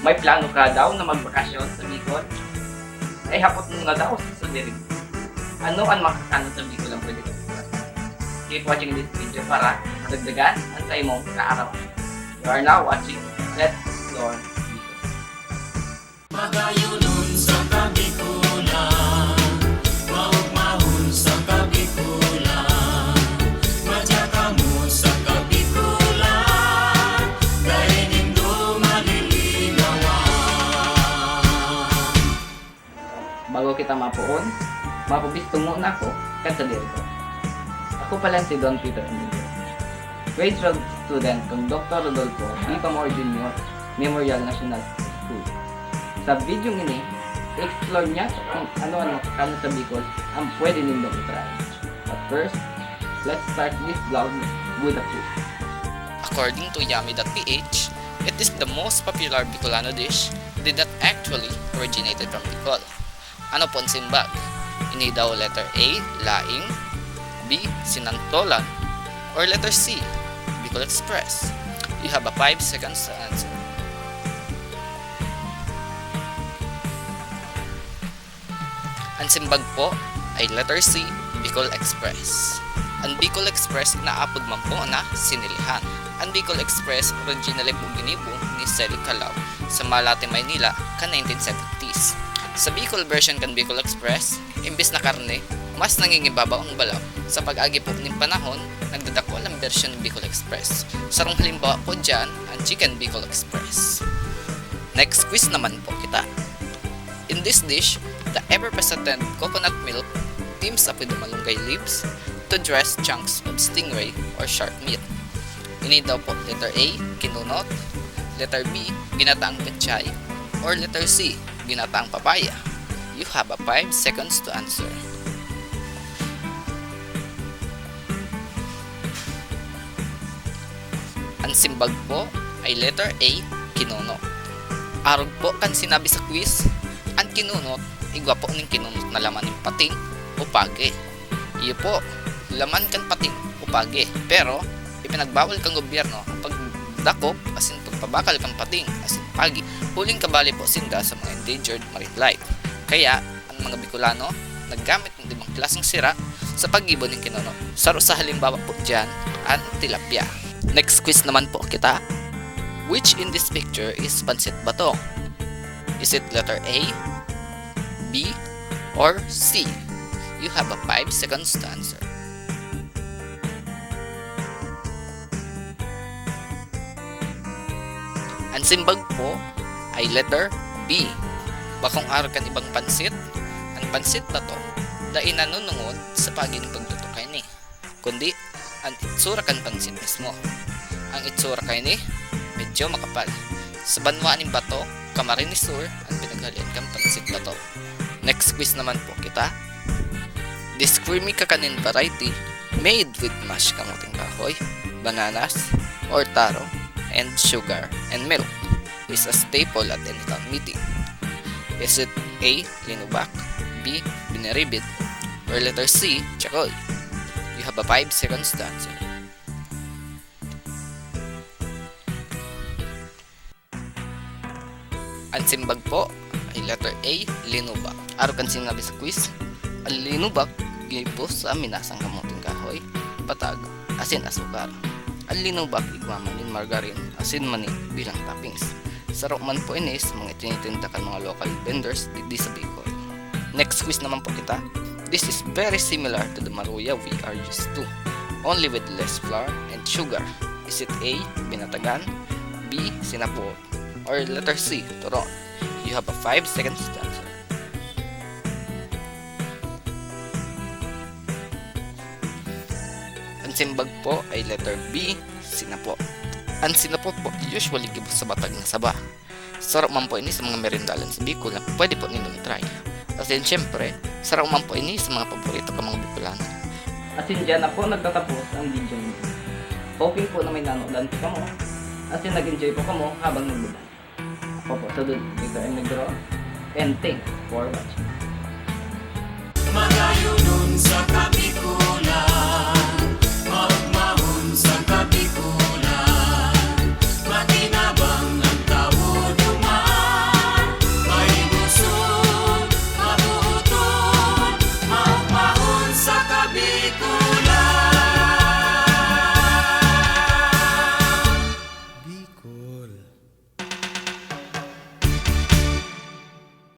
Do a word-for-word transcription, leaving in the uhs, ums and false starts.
May plano ka daw na magbakasyon sa Bicol? Ay, hapot mo na daw sa sadiri mo. Ano an makakanon sa Bicol ang pwede kong buhay? Keep watching this video para madagdagan ang sa imong kaarawan. You are now watching Let's Explore Bicol. Magayonon sa Kabikulan, maugmahon sa Kabikulan, madya kamo sa Kabikulan, dai nindo malilinawan. Bago kita mapoon, mapabisto muna ako kan sadiri ko. Ako pala si Don Peter Emilio, grade twelve student kan Doctor Rodolfo B. Pamor Junior Memorial National School. Sa video ini, i-explore niya kung ano ang makakanon sa Bicol ang pwede nindong i-try. But first, let's start this vlog with a quiz. According to yummy dot P H, it is the most popular Bicolano dish did not actually originated from Bicol. Ano po an simbag? Ini daw letter A, laing, B, sinantolan, or letter C, Bicol Express? You have a five seconds to answer. An simbag po ay letter C, Bicol Express. An Bicol Express inaapod man po na sinilihan. An Bicol Express originally po ginibo ni Sally Calao sa Malate, Maynila kan nineteen seventies. Sa Bicol version kan Bicol Express, imbes na karne, mas nangingibabaw ang balat. Sa pag-agi po nin panahon, nagdadakul ang bersyon ng Bicol Express. Sarong halimbawa po dyan, ang Chicken Bicol Express. Next quiz naman po kita. In this dish, the ever-present coconut milk teams up with the malunggay leaves to dress chunks of stingray or shark meat. Ini daw po, letter A, kinunot, letter B, ginataang pechay, or letter C, ginataang papaya. You have a five seconds to answer. An simbag po ay letter A, kinunot. Arog po kan sinabi sa quiz, an kinunot, igwa po nin kinunot na laman nin pating o pagi. Iyo po, laman kan pating o pagi. Pero, ipinagbawal kan gobyerno ang pagdakop asin pagpabakal kan pating asin pagi. Huling kabali po sinda sa mga endangered marine life. Kaya, an mga Bicolano naggamit nin ibang klaseng sira sa paggibo nin kinunot. Saro sa halimbawa po diyan, an tilapia. Next quiz naman po kita. Which in this picture is pansit bato? Is it letter A, B, or C? You have a five seconds to answer. An simbag po ay letter B. Bakong arog kan ibang pansit, an pansit bato dai nanunungod sa pagi nin pagluto kaini, kundi an itsura kan pansit mismo. An itsura kaini medyo makapal. Sa banwaan nin bato, Camarines Sur an pinaghalian kan pansit bato. Next quiz naman po kita. This creamy kakanin variety made with mashed kamuting kahoy, bananas, or taro, and sugar and milk is a staple at any town meeting. Is it A, linubak, B, biniribid, or letter C, chakoy? You have a five seconds to answer. An simbag po ay letter A, linubak. Arog kan sinabi sa quiz, an linubak gibo sa minasang kamuting kahoy, patag, asin asukar. An linubak igwa man nin margarine asin mani bilang toppings. Saro man po ini sa mga itinitinda kan mga local vendors digdi sa Bicol. Next quiz naman po kita. This is very similar to the maruya we are used to, only with less flour and sugar. Is it A, binatagan, B, sinapot, or letter C, turon? You have a five seconds to answer. An simbag po ay letter B, sinapot. An sinapot po usually gibo sa batag na saba. Saro man po ini sa mga merindalan sa Bicol na pwede po nindong i-try. Asin, siyempre, saro man po ini sa mga paborito kan mga Bicolano. Asin, diyan na po nagtatapos ang video niyo. Hoping po na may nanodan po kamo. Asin, nag-enjoy po kamo habang nagbabay. Ako po, Sudod, Victor M. Negro. And thanks for watching. Magayonon sa